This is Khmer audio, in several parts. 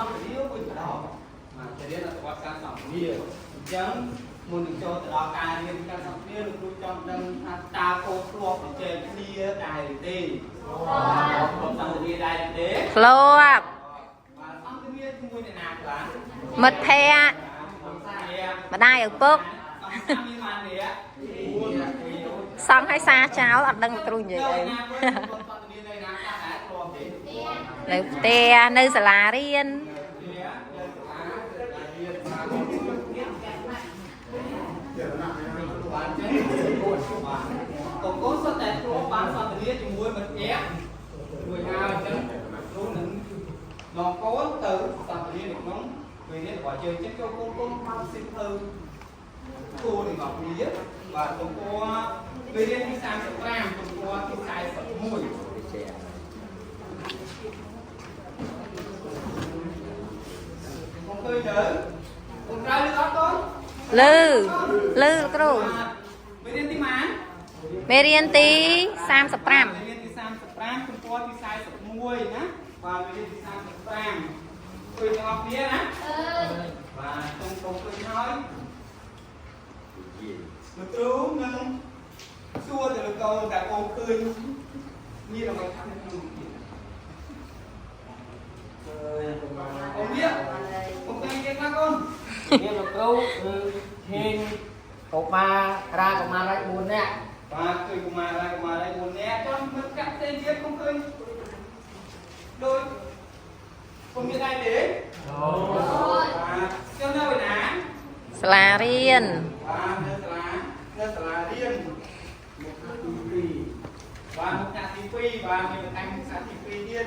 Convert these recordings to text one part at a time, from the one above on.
ន្ទនាវិញម្ដងបាទจะរៀនអត្ថបទការសន្ទនាអញ្ចឹងមុននឹងចូលទៅដល់ការរៀនការសន្ទនាលោកគ្រូចង់ដឹងថាតើកូនធ្លាប់ជជែកគ្នាដែរឬទេធ្លាប់សន្ទនាដែរឬទេ ធ្លាប់ បាទសន្ទនាជាមួយអ្នកណាខ្លះ មិត្តភ័ក្តិម្ដាយឪពុក មានបានទេ សង់ឲ្យសារចោលអត់ដឹងគ្រូនិយាយអី ណាសន្ទនានៅណាខ្លះដែរធ្លាប់ទេ នៅផ្ទះនៅសាលារៀន បានចឹងកូនកូនសុទ្ធតែធ្លាប់បានសន្ទនាជាមួយមិត្តភក្តិមួយហើយអញ្ចឹងគ្រូនឹងនាំកូនទៅសន្ទនានៅក្នុងពេលនេះរបស់យើងអញ្ចឹងចូលកូនកូនមកសិភៅគូនឹងមកគ្នាបាទទំព័រមេរៀនទី35ទំព័រទី41កុំឃើញទៅកុំក្រៅលឺអត់កូន លឺលឺលោកគ្រូ មេរៀនទីម៉ាន មេរៀនទី35 មេរៀនទី35ទំព័រទី41ណាបាទមេរៀនទី35ឃើញទាំងអស់គ្នាណាបាទទុំទុំឃើញហើយលោកគ្រូនឹងសួរទៅលោកកូនតែកូនឃើញមានអ្វីខ្លះនៅក្នុងនេះអូននេះកុំតែគេខ្លះកូន មានលោកគ្រូគឺឃើញកុមារាកុមារី4នាក់ បាទឃើញកុមារាកុមារី4នាក់ចង់មើលកាក់ផ្សេងទៀតកុំឃើញដូចកុំមានដែរទេ អូ បាទចឹងនៅឯណា សាលារៀន បាទនៅសាលានៅសាលារៀនមុខទី2បាទមុខថ្នាក់ទី2បាទមានបន្ថែមមុខថ្នាក់ទី2ទៀត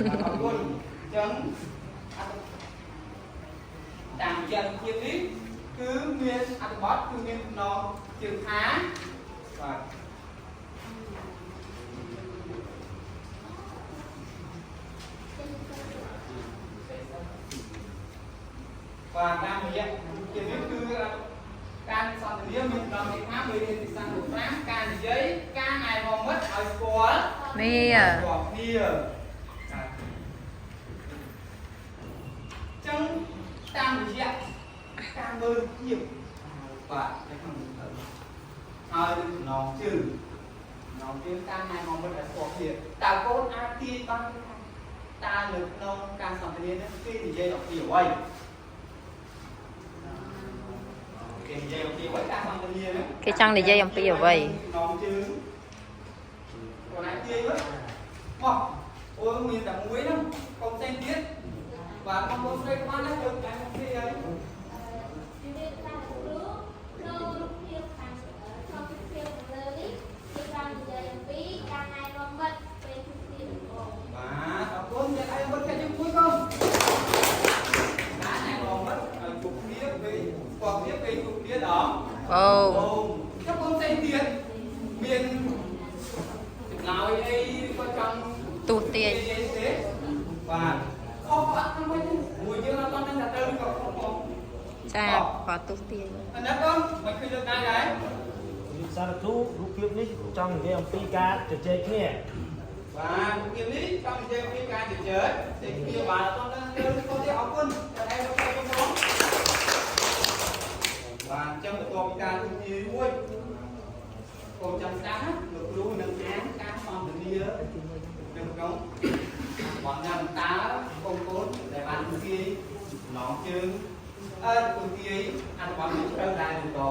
បាទអរគុណអញ្ចឹងអត្ថតាមរយៈភាពនេះគឺមានអត្ថបទគឺមានចំណងជើងថាបាទបាទតាមរយៈភាពនេះគឺការសន្ទនាមានចំណងជើងថាមេរៀនទី35ការនិយាយការណែនាំមិត្តឲ្យស្គាល់ នេះ ស្គាល់គ្នាបាទចឹងតាមរយៈការមើលភាពបាទនៅក្នុងនេះទៅហើយនឹងចំណងជើងចំណងជើងការណែនាំមិត្តឲ្យស្គាល់គ្នាតើកូនអាចទាយបានទេថាតើនៅក្នុងការសន្ទនានេះគេនិយាយអំពីអ្វីគេនិយាយអំពីអ្វីការសន្ទនាហ្នឹង គេចង់និយាយអំពីអ្វី ចំណងជើងកូនអាចទាយមើលមកអូយមានតែមួយហ្នឹងកុំផ្សេងទៀតបាទបងប្អូនស្រីបានណាលើកតែមកពីហើយ ជំរាបសួរគ្រូក្នុងរូបភាពខាងក្នុងរូបភាពខាងលើនេះគឺបាននិយាយអំពីការណែនាំមិត្តពេលជួបគ្នាដំបូង បាទអរគុណតែឯងមិត្តភក្តិយើងមួយកូនការណែនាំមិត្តឲ្យជួបគ្នាពេលស្គាល់គ្នាពេលជួបគ្នាដល់ អូ អូចុះកូនផ្សេងទៀតមានចម្លើយអីក៏ចង់ ទូទាយ និយាយទេបាទខុសអត់ធ្វើម៉េចទេមួយយើងអត់ដឹងថាត្រូវឬក៏ខុសផង ចាក៏ទូទាយ អានេះកូនមិនឃើញលើកដៃដែរ សារធូរូបភាពនេះចង់និយាយអំពីការជជែកគ្នា បាទភាពនេះចង់និយាយអំពីការជជែកតែគ្នាបាទអត់ដឹងត្រូវឬខុសទេអរគុណតែឯងលោកកូនផងបាទអញ្ចឹងបន្ទាប់ពីការទូទាយរួចកូនចាំស្ដាប់ណាលោកគ្រូនឹងអានការសន្ទនានៅក្នុងបងញ៉ាំតើកូនកូនដែលបានទូទាយចំណងជើងអឺទូទាយអត្ថបទនេះត្រូវដែរឬក៏